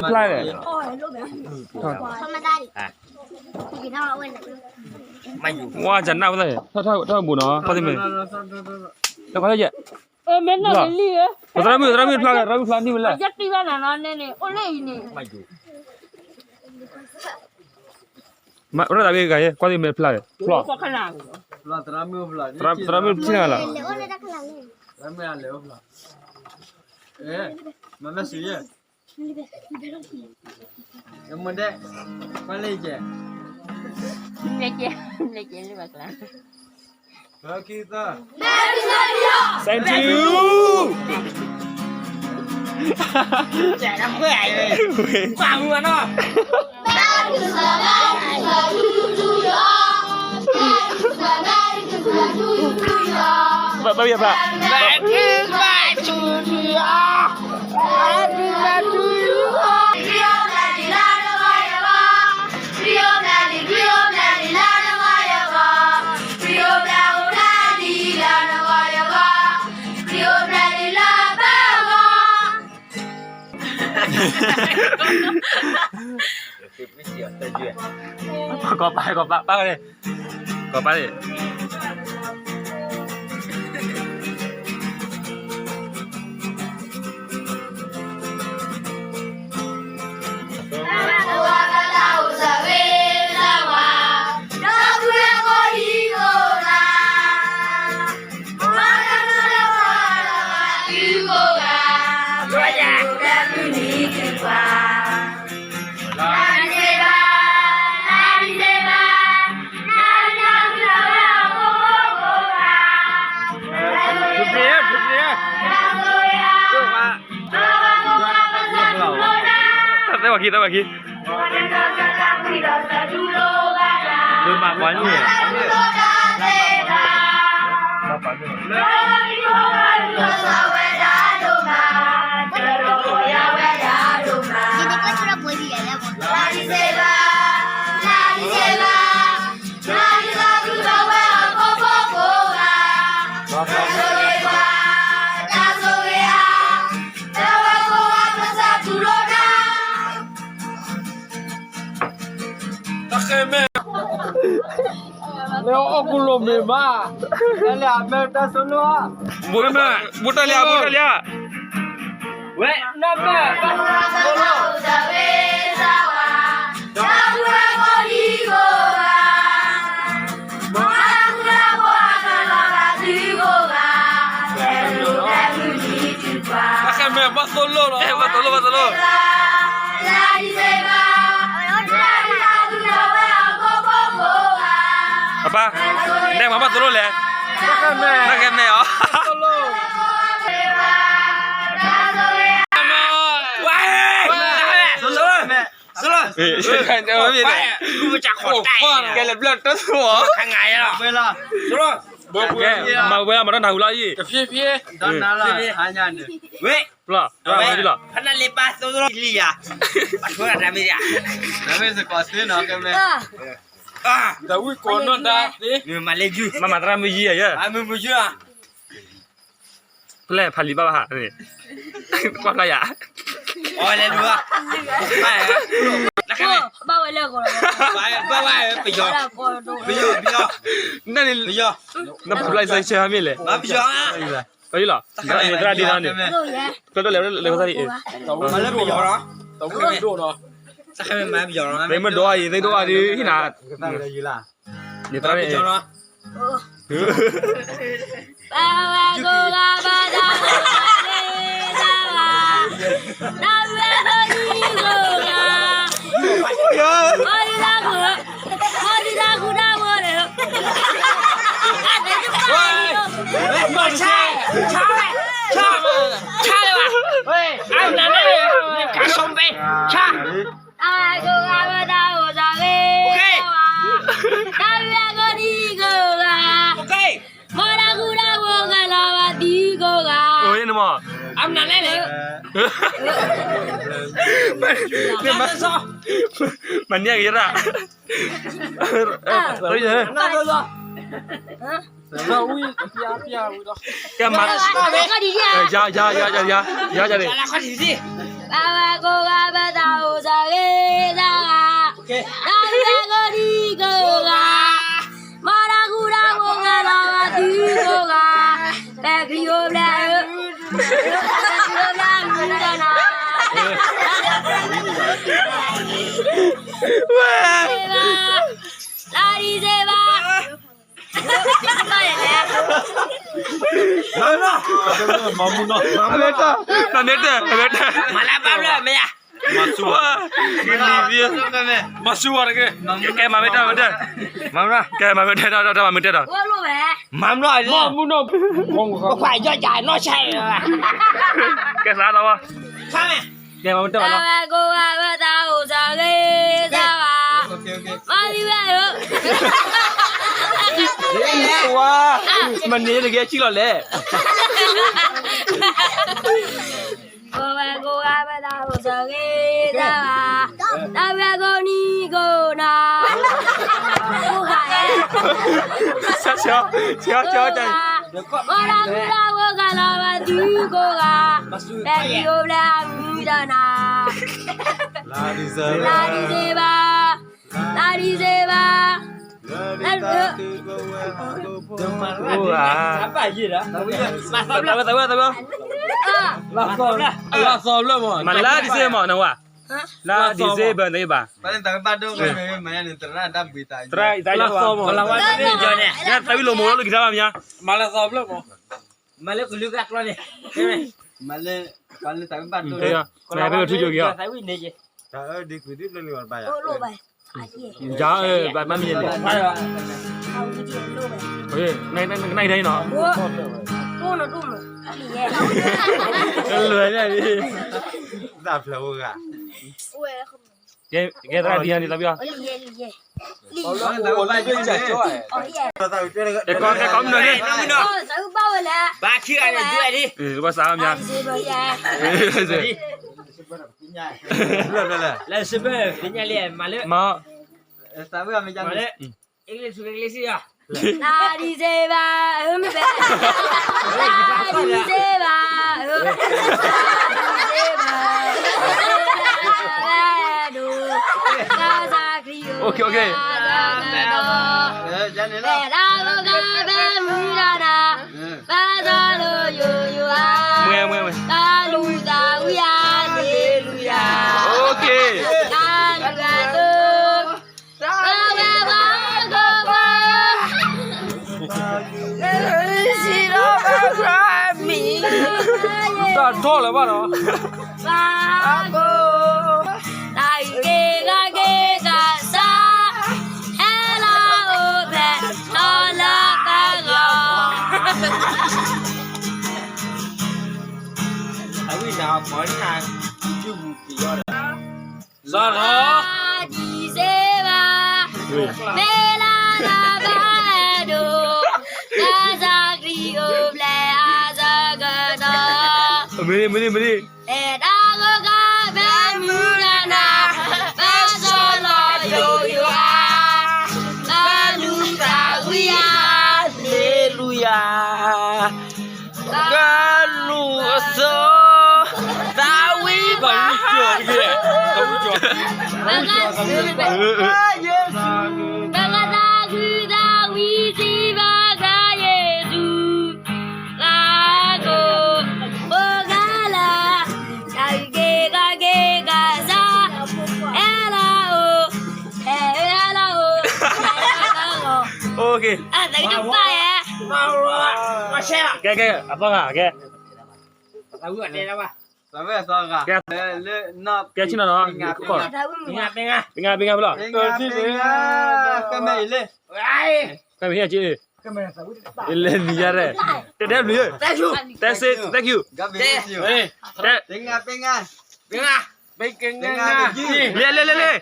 ဖျါလဲၣ်. ဝါ ကနၣ်ဝဲသၣ်, ထီၣ်ထီၣ်ဘူးနီၤ, ကွၢ်သ့ၣ်မ့ၢ်, တၢ်ခွါလၢယဲ, မ့ၢ်နီၢ်လံလံ, သရၣ်မုၣ် သရၣ်မုၣ်ဖျါ, သရၣ်မုၣ်ဖျါန့ၢ်ဝဲလဲၣ်, ယဲတံၢ်ဘၣ်နၤနီၤန့ၣ်န့ၣ် အိၣ်လၢအံၤန့ၣ်, ရၣ်သးဝဲဂၤယဲ ကွၢ်သ့ၣ်မ့ၢ်ဖျါလဲၣ်, ဖျါ, သရၣ်မုၣ်ထံၣ်နၤလီၤ, မ့ၢ်လဲၣ်, မ့ၢ်ဒဲ, ကွၢ်လၢယကဲ, မ့ၢ်ကဲ, မ့ၢ်ကဲလၢဘၣ်ကျါ, သၢ, thank you. ဘၣ်ဘၣ်ယဘၣ်, ကီးပာ် ကီးပာ် ပာ်ဝဲန့ၣ်, ကီးပာ်န့ၣ်. တၢ်သဲဝဲခံ, သဲဝဲခံ, မၤကွၢ်န့ၣ် တၢ်ဃဲမဲာ်, လၢအီၣ်ကူလိာ်မ့ၢ်မး, တၢ်လၢအမဲာ်တၢ်ဆိလိၣ်, ဘူးတၢ်လၢ, ဘူးတၢ်လၢ, ဝဲ, နမဲာ်, တၢ်ဃဲမဲာ်ဘၣ်သိၣ်လိၣ်လီၤ, ဘၣ်သိၣ်လိၣ်, ဘၣ်သိၣ်လိၣ်. အပၢ်, နဲမၤဘၣ်သိၣ်လိၣ်လဲၣ်, တၢ်ဃဲမဲာ်အီၤ, ဝဲ, သိၣ်လိၣ်, သိၣ်လိၣ်, ကဲလၢဘျၢၣ်တၢ်သိၣ်အီၤ, သိၣ်လိၣ်, မၤဝဲလၢမၤတၢ်နၢ်ဟူလီၤအံၤ, ဝဲ, ဖျါ, ဖျါလံလီၤ, ဖဲနလ့ပၢ်သိၣ်လိၣ်လံယၤ, ပှၤထိၣ်တၢ်မ့ၢ်ယၤ, တၢ်မ့ၢ်စ့ၢ်ကီးသ့နီၤ, တၢ်ဝံၣ်ကိးနီၢ်ဒါသ့, မၤလၢယုၢ်, မၤမၤသရၣ်မုၣ်ယံၤယၤ, မၤမုၢ်မုၢ်ယုၢ်, ဖဲလဲၣ်ဖးလံာ်ဘၣ်ဘၣ်ဟးန့ၣ်, ကွၢ်ဖျါယၤ, အီလဲၤဒုးဘၣ်, ဘၣ်ဝဲလၢအဂီၢ်, ဘၣ်ဝဲပယီၤ, ပယီၤ, ပယီၤ, နန့ၣ်, ပယီၤ, နဖးဖျါယၤဆၢဟါမ့ၢ်လဲၣ်, ပယီၤ, ပယီၤလီၤ, န့ၣ်သရၣ်ဒ်နီၤန့ၣ်, ကျိဒိၣ်လဲၣ်, လဲၤဝဲသရၣ်ဒ်, မၤလၢပယီၤလီၤ, တၢ်ဝံၣ်ဒိၣ်နီၤ, မၤပယီၤလီၤ, မ့ၢ်ဒိၣ်အံၤ, သ့ၣ်ဒိၣ်အံၤဒ်ဟံၣ်နၤ, န့ၣ်သရၣ်ဒ်, ပယီၤလီၤ. မၤန့ၢ်က့ၤရၣ်, ကဲမၤ, ယၤ, ယၤ, ယၤ, ယၤန့ၣ်, ပဝဲကိးဂၤပတၢ်အိၣ်ဆၢဂ့ၤဆၢဝါ, တၢ်ဘျုးကိးဒံကိးဂၤ, မ်တၢ်ဃူတၢ်ဖိးဂၤလီၤဂာ်သုကိးဂၤ, ပခရံာ်အိၣ်ဖျဲၣ်ဧၢ, ပခရံာ်အိၣ်ဖျဲၣ်မူတနၤ, လါဒံၣ်စ့ဘၢ မၤမူနီၢ်, မၤမူနီၢ်, မၤမူနီၢ်, မၤမူနီၢ်, မၤမူနီၢ်, မၤလၢဘၣ်ဘျီ မ့ၢ်ယါ, မၤဆူၣ်ဝဲ, မၤဆူၣ်ဝဲတက့ၢ်, ကဲမၤမ့ၢ်တၢ်မၤတၢ်, မၤမူနီၢ်, ကဲမၤမ့ၢ်တၢ်တၢ်တၢ်မၤမ့ၢ်တၢ်ဒီး, မၤမူနီၢ်, မၤမူနီၢ်, ပခွါယီၢ်ယၤနီၢ်ဆဲး, ကဲစးလီၤဝဲ, ကဲမၤမ့ၢ်တၢ်ဘၣ်လီၤ, ပဝဲကိးဂၤပတၢ်အိၣ်ဆၢဂ့ၤဆၢဝါ, မၤသံဝဲဧၢ, ဝါ, မန့ၢ်တကဲဆံးလီၤလဲၣ် ပဝဲကိးဂၤပတၢ်အိၣ်ဆၢဂ့ၤဆၢဝါ, တၢ်ဘျုးကိးဒံကိးဂၤ, ဆၢဆၢ, ဆၢဆၢ, မ်တၢ်ဃူတၢ်ဖိးဂၤလီၤဂာ်သုကိးဂၤ, ပခရံာ်အိၣ်ဖျဲၣ်မူတနၤ, လါဒံၣ်စ့ဘၢ, လါဒံၣ်စ့ဘၢ, လါဒံၣ်စ့ဘၢ, သးဝံၣ်သးဝံၣ်သးဝံၣ်, မၤလါဒံၣ်စ့မးနဝၤ, လါဒံၣ်စ့ဘၢနဘၣ်, သးဝံၣ်လိာ်မိၢ်လီၤလၢကထါဘၣ်မ့ၢ်, သးဝံၣ်လိာ်မိၢ်လီၤလၢကထါဘၣ်မ့ၢ်, မၤလၢသီဖျၢၣ်မး, မၤလၢကလုာ်ဂၤကျီန့ၣ်, မၤလၢ, ပှၤလၢသးဝံၣ်ဘၣ်တိၢ်, သးဝံၣ်န့ၣ်ယဲ, တၢ်အၢဒ်ကွံာ်ဒ်ဖျၢၣ်လံအီၤတဘၣ်ယၤ, ယၤအၢဘၣ်မၤမံၤန့ၣ်, နအံၤဒ်အံၤနီၤ, လွဲၢ်န့ၣ်လံ, တၢ်ဖျၢၣ်အိၣ်ဂၤ, ကဲသရၣ်ဒ်ယၤန့ၣ် သးဝံၣ်အီၤ, ကဲကီမနုၤန့ၣ်, ဘၣ်ခံဂၤန့ၣ်ဒွဲၣ်လံ, ဘၣ်စးမး, လၢစပၢၢ်ပညါလံ, မၤ, မၤလၢ, အ့ၣ်ကလံးထူကလံးစံယၤ, လါဒံၣ်စ့ဘၢ, လါဒံၣ်စ့ဘၢ, လါဒံၣ်စ့ဘၢ, ဒိၣ်, ကစၢ်ခရံာ်အိၣ်ဖျဲၣ်, တၢ်ကိးဂၤဖဲမုၢ်တနၤ, ဘၣ်စီၢ်လိာ်ယိာ်ယွၤ, မွဲမွဲမွဲ, တၢ်လူၤသးဝံၣ်ယၤ, ဟ့ၣ်လူၤယၤ, တၢ်လူၤအသိး တၢ်ထီၣ်လၢၤဘၣ်ဒီး, တၢ်ဂ့ၤဂ့ၤဂ့ၤဂ့ၤစး, ဟဲလီၤအိၣ်ဖျဲၣ်ထီၣ်လၢပဂီၢ်, အဝံၣ်နၤပီၤနၤ, ကၠူမူပယီၤဒီး စီၤထီၣ်, ဒံၣ်စ့ဘၢ, မ့ၢ်လၢတၢ်ဘၣ်ဒိ, ကစၢ်ခရံာ်အိၣ်ဖျဲၣ်အဆၢကတီၢ်, မ့ၢ်, မ့ၢ်, မ့ၢ်, တၢ်ကိးဂၤဖဲမုၢ်တနၤ, ဘၣ်စီၢ်လိာ်ယိာ်ယွၤ, တၢ်လူၤသးဝံၣ်ယၤ, ဟ့ၣ်လူၤယၤ ကလူးအသိး, သးဝံၣ်ဘၣ်, ပကသးခုသးဝံၣ်စံးဘၣ်ကစၢ်ယ့ၣ်ၡူး, သးကိးဖိဂၤလၢ်, တၢ်ဂ့ၤဂ့ၤဂ့ၤဂ့ၤစး, ဟဲလီၤအိၣ်, ဟဲလီၤအိၣ်, ဟဲလီၤအိၣ်, သးဝံၣ်တပၢ်ယဲ, ကဲ, ကဲ, အသီဂၤ, ကဲ, ကဲဆ့ၣ်နီၤနီၤ, ပ့ၤငါ, ပ့ၤငါ, ပ့ၤငါဖဲလဲၣ်, ကဲမ့ၢ်ဟ့ၣ်က့ၤ, လဲၤနံၤယါရဲၣ်, တဲဒဲဘျုး, တဲ say thank you, တဲ, လဲၤ, လဲၤ, လဲၤ, လဲၤ, လဲၤအံ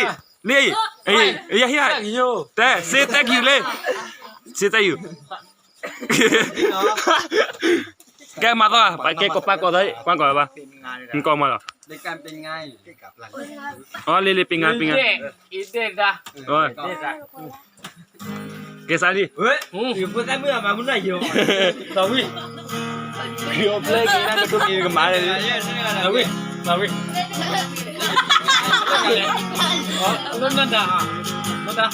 ၤ, လဲၤအံၤ, ယဟ့ၣ်, တဲ say thank you လဲၤ, say thank you ကဲမၤသီ, ကဲကိးပၢ်ကိးသး, ကွၢ်ကိးဘၣ်, ကိးမၤလီၤ, အီၤ လ့လ့ ပ့ၤငါ ပ့ၤငါ, ကဲစးလံ, သးဝံၣ်, က့ၤအိၣ်ဖျဲၣ်က့ၤနၤ နဒိးက့ၤကမၤလၢ, သးဝံၣ် လၢဝံၤ, လၢနဒၣ်, နဒၣ်,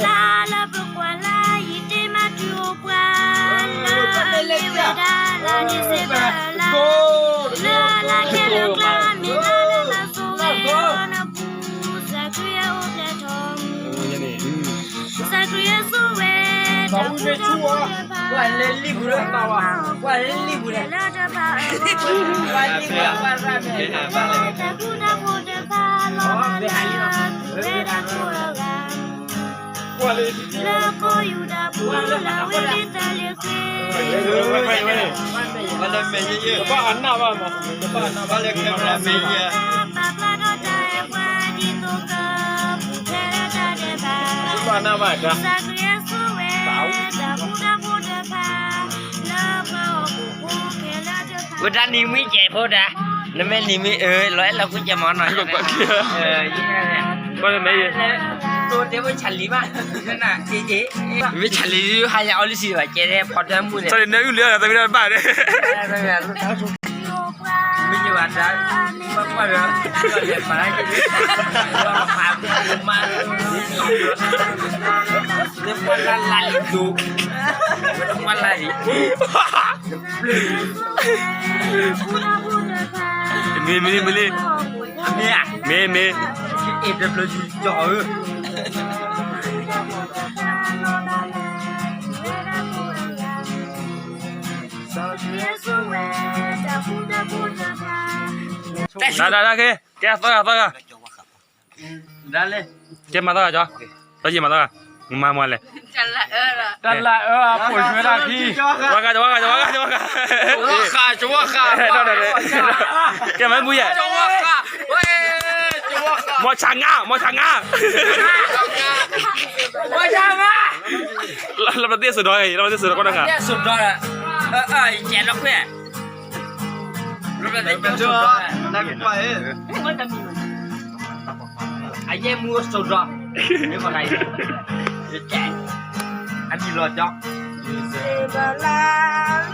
လါလၢပကွၢ်လါ ယတဲမၤတုၤအိၣ်ပှၤ, လၢအမ့ၢ်ဝဲဒၣ်လါဒံၣ်စ့ဘၢၣ်အလါ, လၢလၢခဲလၢာ်ကျါ မ့ၢ်လါလၢလၢစိၤဝဲ နပူၤ သးကရံၣ်အိၣ်ဖျဲၣ်ထီၣ်, သးကရံၣ်ဆိဝဲ တၢ်ဃူတၢ်ဖိးတဖၣ်, ကွၢ်လၢလံၣ်ပူၤလၢတဖၣ်အဂီၢ်, ကွၢ်လံၣ်ပူၤလၢတဖၣ်အဂီၢ်, တၢ်ဃူတၢ်ဖိးတဖၣ်လီၤဘၣ်လၢ ဝဲဒၣ်ကိးအဂၤ, လၢကီၢ်ယူဒၤပူၤ လၢဝဲဒၣ်တၢ်လၢဃ့, ဘၣ်အနၢ်ဘၣ်မး, ဘၣ်လၢ camera မ့ၢ်ယဲ, ပာ်ဖျါထီၣ်တၢ်အဲၣ်ပှၤဒ်သိးက ပူၤဖျဲးလၢတၢ်ဒဲးဘး, ဘၣ်အနၢ်ဘၣ်တၢ်, သးကရံၣ်ဆိဝဲ တၢ်ဃူတၢ်ဖိးတဖၣ်, လၢပှၤဟီၣ်ခိၣ်ဖိခဲလၢာ်တဖၣ်, ဝဲဒၣ်နံၤမံကဲးဖိဒၣ်, နမ့ၢ်နံၤမံ အၢ လီၤအဲၣ်လီၤကွံကဲးမးနီၤ, ကွၢ်လၢမ့ၢ်ယဲ, တိတဲဝဲ Charlie ဘၣ်, မ့ၢ် Charlie ဟါယၤအီလံစံဘၣ် ကဲထဲဖီတၢမုၢ်န့ၣ်, Charlie နအုၣ်လံအီၤ တမ့ၢ်တၢ်တဘၣ်န့ၣ်, မ့ၢ်ယဘၣ်တၢ်, ပှၤပှၢ်ဒီး, ပှၤပှၢ်, ပှၤလၢလၢလံၤဒိၣ်, ပှၤလၢလံၤ မ့ၢ်မ့ၢ်မ့ၢ်, မ့ၢ်မ့ၢ်, အ့ၣ်တဘျီယူၤကၠီဧၢ, ဒၣ်ဒၣ်ဒၣ်က့ၤ, ကဲသီဂၤသီဂၤ, ကဲမၤသီဂၤကၠီ, သီယံာ်မၤသီဂၤ, မၤမၤလဲၣ်, တလးအၢ ပိာ်ယွဲဒၣ်ခံ, ဝါဂၤ ဝါဂၤ ဝါဂၤ ဝါဂၤ, ဝါဃး ဝါဃး, ကဲမၤမူယဲၢ်, မီၤဆၣ်ငါ မီၤဆၣ်ငါ, လၢပတသ့ၣ်စိၤဒီး လၢပတသ့ၣ်စိၤဒီးကီးတခါ, အယဲၢ်မူအစိၤဒီး, မ့ၢ်မနုၤ, အမံၤလီၤကၠီ, စ့ဘၢလါ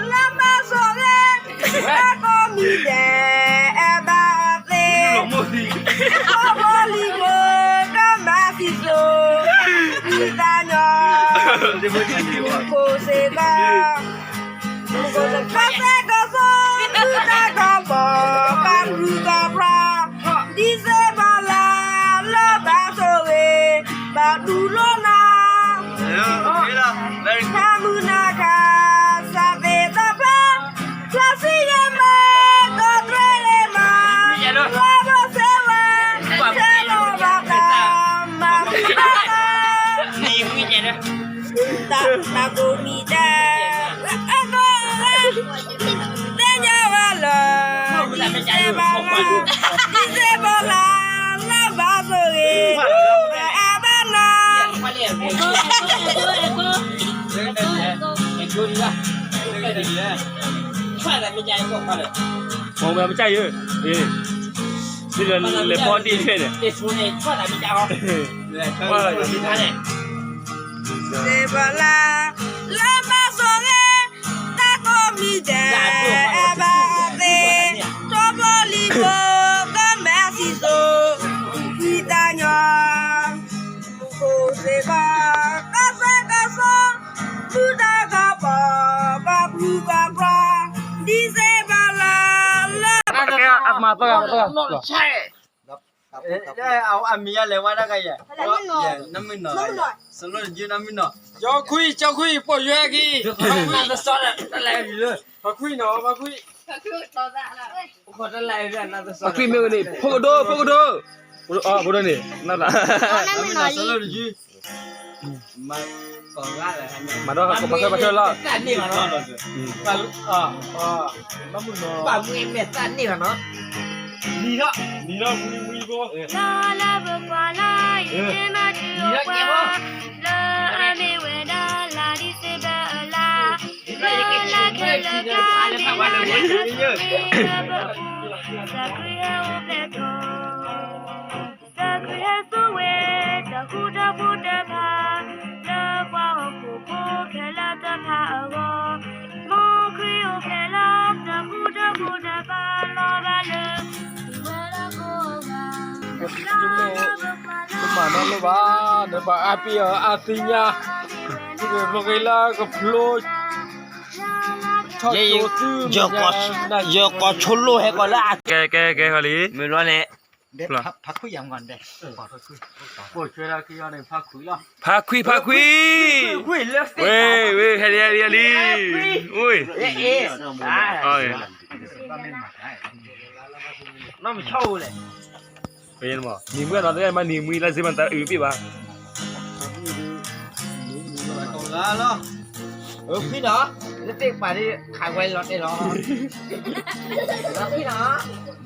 လၢဘၣ်ဆိၣ်ဂ့ၤ, တၢ်ကိးမံၤဒဲး အဲၣ်ဘၣ်အီၤသ့, ဖိဖိလံၤဖိ ကမၤစံၣ်စိၤ, ဝံသးညီ, ကိးစ့ၢ်ကီး ကီၢ်စဲၣ်ကီၢ်ဆိး သုတၢ်ကီၢ်ပီၢ် ပာ်ဖှူပာ်ဖျါ, ဒံၣ်စ့ဘၢလါ လၢဘၣ်ဆိၣ်ဂ့ၤ ဘၣ်တူၢ်လိာ်နၤ, တၢ်မုာ်နၤခါ စးသ့ၣ်တဖၣ်, ဖျါဆံယဲၢ်မး ကီၢ်သရဲၣ်ဂ့ၤမး, လၢဘၣ်စဲဝဲ ဆဲးလီၤဘၣ်တၢ် မၤဖှူဘၣ်တၢ် တၢ်ကိးမံၤဒဲး သ့ၣ်ညါဝဲလၢ ဒံၣ်စ့ဘၢလါ ဒံၣ်စ့ဘၢလါ လၢဘၣ်ဆိၣ်ဂ့ၤ အဲၣ်ဘၣ်နၤ, မ့ၢ်မ့ၢ်မ့ၢ်, ဒ်လဲၤဖီဒံၣ်ထွဲန့ၣ် စ့ဘၢလါ လၢဘၣ်ဆိၣ်ဂ့ၤ, တၢ်ကိးမံၤဒဲး အဲၣ်ဘၣ်အီၤသ့, ဖိဖိလံၤဖိ ကမၤစံၣ်စိၤ, ဝံသးညီ, ကိးစ့ၢ်ကီး ကီၢ်စဲၣ်ကီၢ်ဆိး, သုတၢ်ကီၢ်ပီၢ် ပာ်ဖှူပာ်ဖျါ, ဒံၣ်စ့ဘၢလါ လၢ အမၤသီဂၤ, အမံၤယလဲၤဝဲဒၣ်ကယဲၢ်, နမုၢ်နီၢ်, စလိၣ်တယုၢ်နမုၢ်နီၢ်, ကၠီခွံ, ကၠီခွံ, ပိာ်ယွဲခံ, ဖါခွံနီၢ်, ဖါခွံ, ဖါခွံမ့ၢ်ဝဲန့ၣ် ဖိကဒိ, ဖိကဒိ, ဖိဒိန့ၣ်, စလိၣ်တယုၢ် မၤဒီးပှၤဆၢပှၤဆၢလီၤ, နံၤဒီး, နံၤဒီး, လၢလၢပကွၢ်လၢ ယတဲမၤတုၤအိၣ်ပှၤ, လၢအမ့ၢ်ဝဲဒၣ်လါဒံၣ်စ့ဘၢၣ်အလါ, လၢလၢခဲလၢာ်ကျါ မ့ၢ်လါလၢလၢလၢပူၤ, သးကရံၣ်ဟဲအိၣ်ဖျဲၣ်ထီၣ် သးကရံၣ်ဟဲဆိဝဲ တၢ်ဃူတၢ်ဖိးတဖၣ်, လၢပှၤဟီၣ်ခိၣ်ဖိခဲလၢာ်တဖၣ်အဂီၢ်, မ်ခရံာ်အိၣ်ဖျဲၣ်လၢ တၢ်ဃူတၢ်ဖိးတဖၣ်လီၤ. တမၤနီတလိၣ်ဘၣ်, နပှၤအါပ့ၤအီၤအါသ့ၣ်ညါ, သုကဖျိက့ၤလၢကဖျိ, ယကီၢ်ဆိလိၣ်ဟဲကီးလၢအ, ကဲ ကဲ ကဲ ဃီလံ, မ့ၢ်လီၤန့ၣ်, ဖါခွံယၤမ့ၢ်, ဖါခွံ ဖါခွံ, ဖါခွံ, ဝ့ၢ် ဝ့ၢ် ဟဲလံ ဟဲလံ ဟဲလံ, ဝ့ၢ်, နံၤမုၢ်နီၤ တဂၤမး နံၤမုၢ်လၢစ့မၤတၢ်အုၣ်ပ့ၢ်ဘၣ်, ခွံနီၤ, နသ့ၣ်ပာ်ဒ်ခးဝဲလီၤတဲာ်လီၤ, ခွံနီၤ,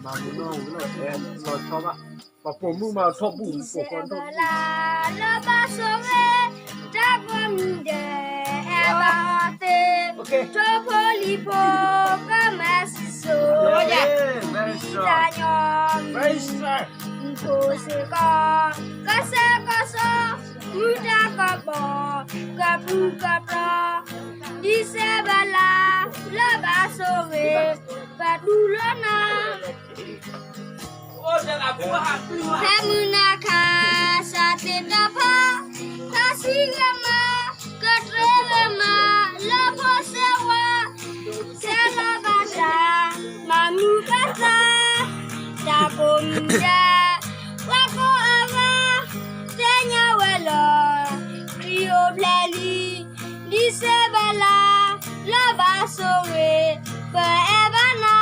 မၤမုၢ်နီၤ လီၤဆီဘၣ်, ပှၤပိာ်မုၣ်မၤထီၣ်ပူၤ ပိာ်ဃီထီၣ်ပူၤ, လၢဘၣ်ဆိၣ်ဂ့ၤ တၢ်ကိးမံၤဒဲး အဲၣ်ဘၣ်အီၤသ့, ထိၣ်ဖိလံၤဖိ ကမၤစံၣ်စိၤ, တၢ်ညီ, မုၢ်ဖိစ့ၢ်ကီး ကစဲကစီ, မုၢ်တၢ်ကပီၤ ကပူၤကပျီ, ဒံၣ်စဲဘၢၣ်လါ လၢဘၣ်ဆိၣ်ဂ့ၤ ပတူၢ်လိာ်နၤ ဖဲမုၢ်နၤခါ စးသ့ၣ်တဖၣ် တၢ်ဆံးဂ့ၤမး ကတြၢဂ့ၤမး လၢဖိစဲဝါ, ဆဲးလီၤဘၣ်တၢ် မၤမုာ်ဘၣ်သး, တၢ်ကိးမံၤဒဲး ပှၤကိးအဂၤ သ့ၣ်ညါဝဲလီၤ ခရံာ်အိၣ်ဖျဲၣ်လံ ဒံၣ်စဲဘၢၣ်လါ လၢဘၣ်ဆိၣ်ဂ့ၤ ပအဲၣ်ဘၣ်နၤ,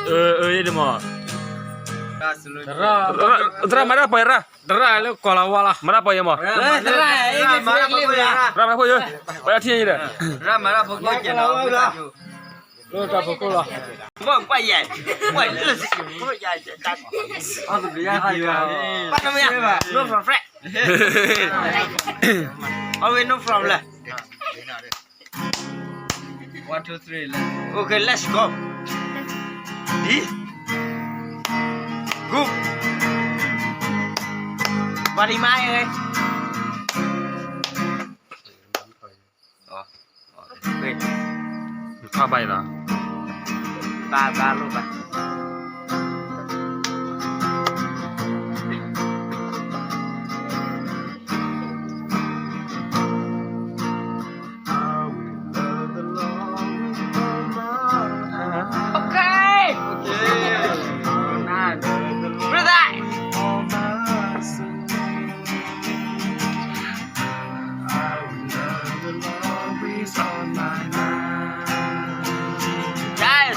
သရၣ်မၤတၢ်ပှဲၤရၣ်, သရၣ်လၢကီၢ်လၤဝါလီၤ, မၤတၢ်ပှဲၤယဲမး, သရၣ်မၤတၢ်ပှဲၤယဲ, ပှဲၤထံၣ်ယဲဒီး, လၢတၢ်ဖိကိၣ်လီၤ, Okay, let's go. Đi. Good. Body my ơi. ဖးဘၣ်လီၤ, ဘၣ်ဘၣ်လိၣ်ဘၣ်. Okay. Okay. Brother. Guys.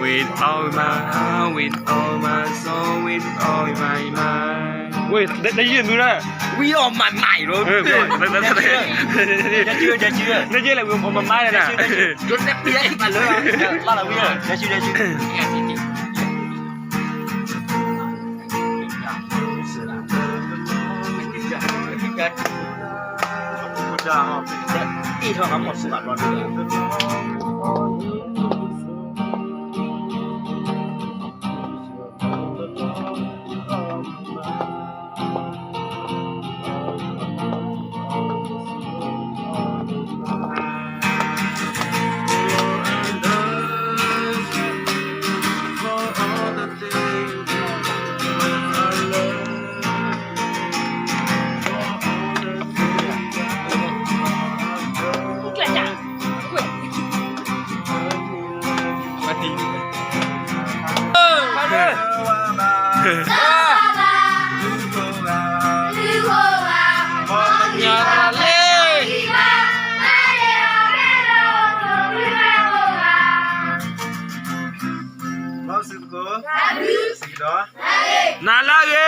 With all my heart, with all my soul, with all my mind. Wait, that, that you do that? With all my mind, bro. နကဲလဲၣ် with all my mind နၤ. Nalagh ghe.